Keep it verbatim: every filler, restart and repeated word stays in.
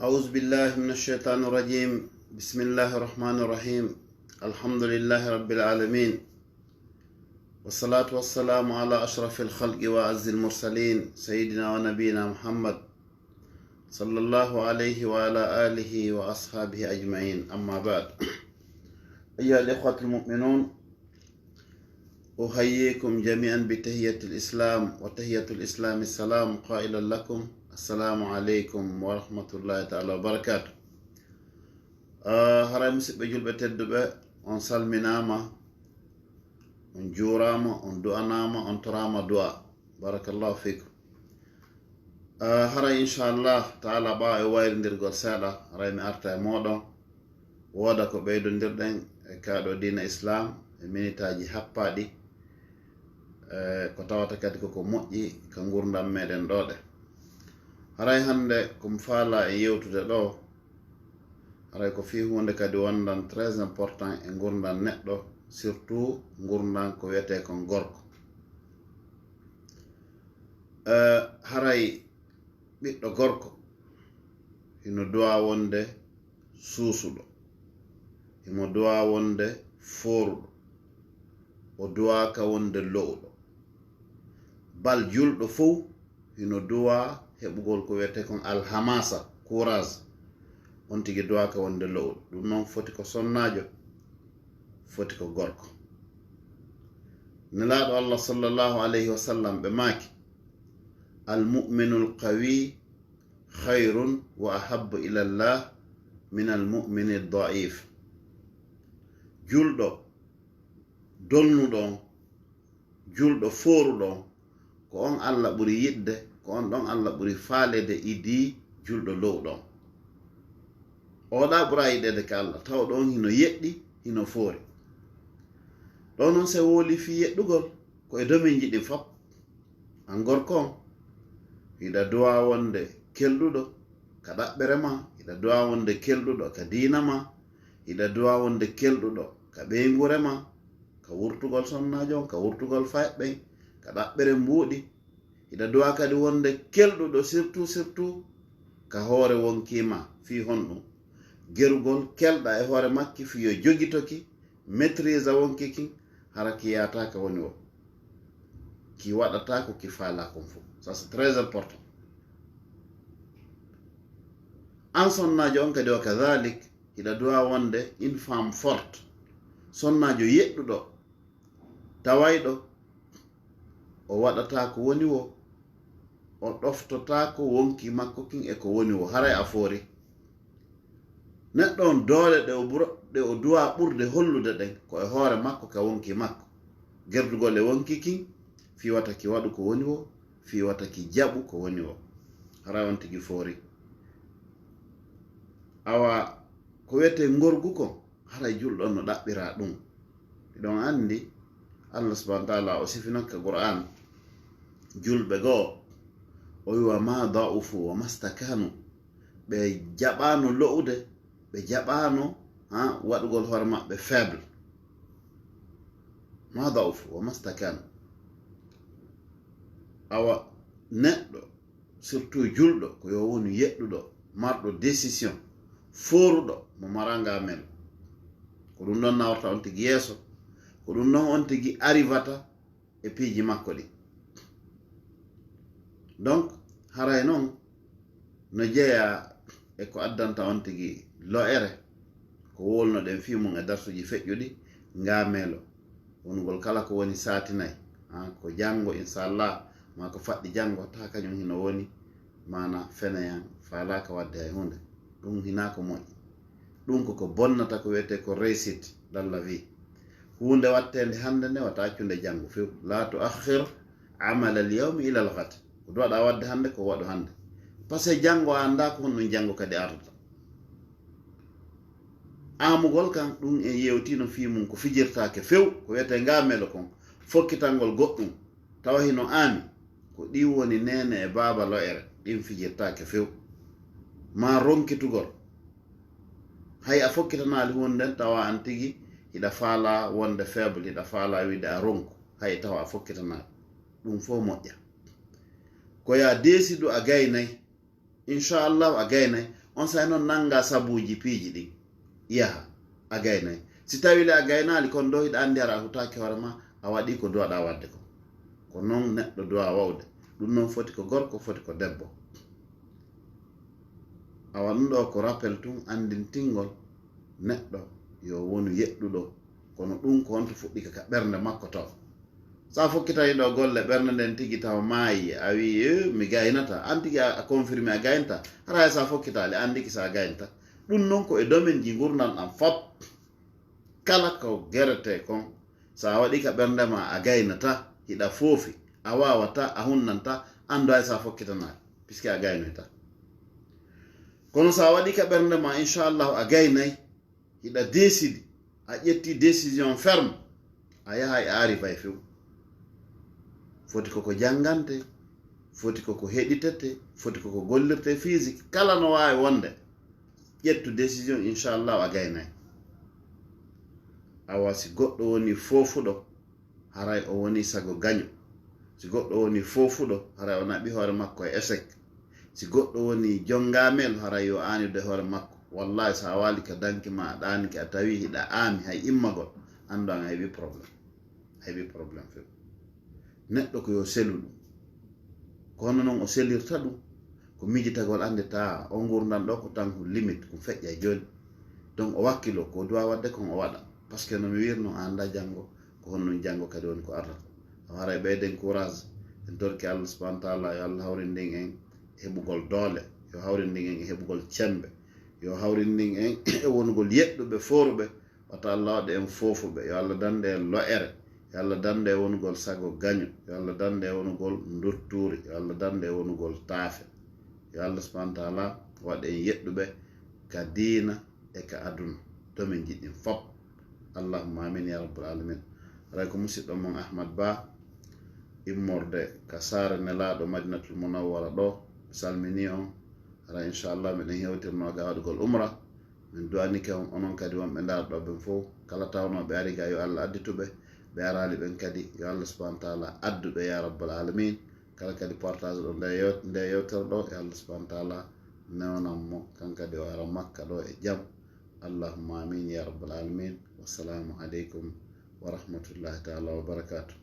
أعوذ بالله من الشيطان الرجيم. بسم الله الرحمن الرحيم. الحمد لله رب العالمين. والصلاة والسلام على أشرف الخلق وأعز المرسلين سيدنا ونبينا محمد صلى الله عليه وعلى آله وأصحابه أجمعين. أما بعد. أيها الإخوة المؤمنون، أحييكم جميعا بتحية الإسلام، وتحية الإسلام السلام، قائلا لكم السلام عليكم ورحمة الله تعالى وبركاته. Ah, haray musidɓe julɓe tedduɓe, on salminaama, on juuraama, on du'anaama, on toraama du'a. Barakallahu fikum. Ah, haray inchallah taala, ɓaawo e wayrindirgol seeɗa, haray mi arta e mooɗon, wooda ko ɓeydondirɗen e kaaɗo diina Islam e minitaaji happaaɗi, e ko tawata kadi koko moƴƴi ka ngurndan meɗen ɗooɗe. Haray hannde ko mi faalaa e yewtude ɗoo, haray ko fii huunde kadi wondan très important e ngurndan neɗɗo, surtout ngurndan ko wiyetee kon gorko. Eh, haray ɓiɗɗo gorko hino duwaa wonde suusuɗo, himo duwaa wonde fooruɗo, o duwaaka wonde lo'uɗo. Bal julɗo fow hino duwaa heɓugol ko wiyetee kon alhamasa, courage. On tigi duwaaka wonde lo'uɗo. Ɗum noon foti ko sonnaajo, foti ko gorko. Nelaaɗo Allah sallallahu alayhi wa sallam ɓe maaki, "Al mu'minul qawi khayrun wa ahabbu ila Allah min al mu'mini da'if." Julɗo dolnuɗo on, julɗo fooruɗo on, ko on Allah ɓuri yiɗde, ko on ɗon Allah ɓuri faaleede idii julɗo lo'uɗo on. Oɗa ɓura yiɗeede ka Allah, tawɗo on hino yeɗɗi, hino foori. Ɗo noon se wooli fii yeɗɗugol, ko e domaine ji ɗin fop. An gorko on, hiɗa duwaa wonde kelɗuɗo ka ɗaɓɓere ma, hiɗa duwaa wonde kelɗuɗo ka diina ma, hiɗa duwaa wonde kelɗuɗo ka ɓeynguure ma, ka wurtugol sonnaajo on, ka wurtugol fayɓɓen, ka ɗaɓɓere mbuuɗi. Hiɗa duwaa kadi wonde kelɗuɗo, surtout, surtout ka hoore wonkii ma. Fii honɗum? Gerugol kelɗa e hoore makki fii yo jogito ki, maîtrise wonki kin, hara ki yaata ka woni woo. Ki waɗata ko ki faalaa kon fow. Ça, c'est très important. An sonnaajo on kadi o kadhalik, hiɗa duwaa wonde une femme forte. Sonnaajo yeɗɗuɗo, tawayɗo o waɗata ko woni woo, o ɗoftotaako wonkii makko kin e ko woni woo, haray a foori. Neɗɗo on, doole ɗe o buro-, ɗe o duwaa ɓurde hollude ɗen, ko e hoore makko ka wonkii makko. Gerdugol e wonkii kin, fii wata ki waɗu ko woni woo, fii wata ki jaɓu ko woni woo. Haray on tigi foori. Awa, ko wiyetee ngorgu kon, haray julɗo on no ɗaɓɓiraa ɗum. Hiɗon anndi, Allah subhanahu wa taala o sifino ka Qur'an julɓe goo, o wi'i, "Wa ma da'ufu wa mastakanu." Ɓe jaɓaano lo'ude, ɓe jaɓaano, ha, waɗugol hoore maɓɓe faible. Ma da'ufu wa mastakanu. Awa, neɗɗo, surtout julɗo, ko yo wonu yeɗɗuɗo, marɗo décision, fooruɗo, mo maraa ngaa melo. Ko ɗum ɗon nawarta on tigi yeeso, ko ɗum ɗon on tigi arrivata e piiji makko ɗin. Donc, haray non no jeyaa e ko addanta on tigi lo'ere, ko wowlunoɗen fii mum e darsuuji feƴƴuɗi, ngaa melo. Wonugol kala ko woni saatinay, ha, ko janngo, inchallah, maa ko faɗɗi janngo, tawa kañum hino woni maana feneyan, faalaaka waɗde hay huunde. Ɗum hinaa ko moƴƴi. Ɗum ko ko bonnata ko wiyetee ko réussite dans la vie. Huunde watteende hannde nde, wata accunde janngo few. La tuakhir amal al yawmi ila al ghad. Ko duwaɗa waɗde hannde, ko waɗu hannde. Parce que janngo a anndaa ko honɗum janngo kadi ardata. Aamugol kan, ɗum en yewtiino fii mum ko fijirtaake few, ko wiyetee ngaa melo kon, fokkitangol goɗɗum, tawa hino aami, ko ɗin woni neene e baaba lo'ere, ɗin fijirtaake few. Maa ronkitugol. Hay a fokkitanaali huunde nden, tawa an tigi hiɗa faalaa wonde faible, hiɗa faalaa wiide a ronku, hay tawa a fokkitanaali. Ɗum fow moƴƴa. Ko yaa deesidu a gaynay, inchallahu a gaynay, On saa'i noon nannga sabuuji piiji ɗin, yaha, a gaynay. Si tawii le a gaynaali, kon ɗoo hiɗa anndi hara a hutaaki hoore ma, a waɗii ko duwaɗaa waɗde kon. Ko noon neɗɗo duwaa wa'ude. Ɗum noon foti ko gorko, foti ko debbo. Awa ɗum ɗoo ko rappel tun anndintingol neɗɗo yo wonu yeɗɗuɗo, kono ɗum ko honto fuɗɗike ka ɓernde makko taw. Sa fokkitayi ɗo golle ɓernde nden tigi taw maayi, a wi, "Eh, mi gaynata." An tigi a, a confirmé a gaynata. Hara hay sa fokkitaali, an tigi sa gaynata. Ɗum non ko e domaine ji ngurndan ɗan fop. Kala ko gerete kon, sa waɗi ka ɓernde ma a gaynata, hiɗa foofi, a wawata, a hunnanta, andu hay sa fokkitanaali, puisque a gaynoyta. Kono sa waɗi ka ɓernde ma, inchallahu, a gaynay, hiɗa décide, a ƴetti décision ferme, a yahay a arrivay few. Foti koko janngante, foti koko heɗitete, foti koko gollirte physique, kala no waawi wonde, ƴettu décision, inchallahu, a gaynay. Awa si goɗɗo woni foofuɗo, haray o woni sago gaño. Si goɗɗo woni foofuɗo, haray o naɓi hoore makko e échec. Si goɗɗo woni jongaamel, haray yo aanido e hoore makko. Wallahi, sa waali ka danki ma, a ɗaanike, a tawi hiɗa aami hay immagol, andu an a heɓi problème. A heɓi problème few. Neɗɗo ko yo selu ɗum. Ko hono non o selirta ɗum? Ko miijitagol annde ta o ngurndan ɗo ko tan ko limite, ko feƴƴa jooni. Donc o wakkilo, ko duwa waɗde kon o waɗa. Parce que no mi wirno, a annda janngo, ko honno janngo kadi woni ko arata. A haray ɓeyden courage, en torki Allah subhanahu wa taala, yo Allah hawrindin en e heɓugol doole, yo hawrindin en e heɓugol cembe, yo hawrindin en e wonugol yeɗɗuɓe, fooruɓe. Wata Allah waɗu en foofuɓe, yo Allah dandu en lo'ere, yo Allah dandu en wonugol sago gaño, yo Allah dandu en wonugol ndutturi, yo Allah dandu en wonugol taafe. Yo Allah subhanahu wa taala waɗu en yeɗɗuɓe ka diina e ka aduna, domaine ji ɗin fop. Allahumma amin ya rabbal alamin. Haray ko musidɗo mon Ahmad Ba, immorde ka saare Nelaaɗo Madinatul Munawwara ɗo. Mi salmini on. Haray inchallah miɗen hewtirno ga waɗugol umra. Min du'anike on, onon kadi wonɓe ndaarɗo ɓen fow. Kala tawnooɓe ari ga, yo Allah additu ɓe. Ɓe araali ɓen kadi, yo Allah subhanahu wa taala addu ɓe ya rabbal alamin. Kala kadi partage ɗo nde yew-, nde yewtere ɗo, yo Allah subhanahu wa taala newnan mo, kan kadi o ara Makka ɗo e jam. Allahumma amin ya rabbal alamin. Wassalamu aleykum wa rahmatullahi taala wa barakatuh.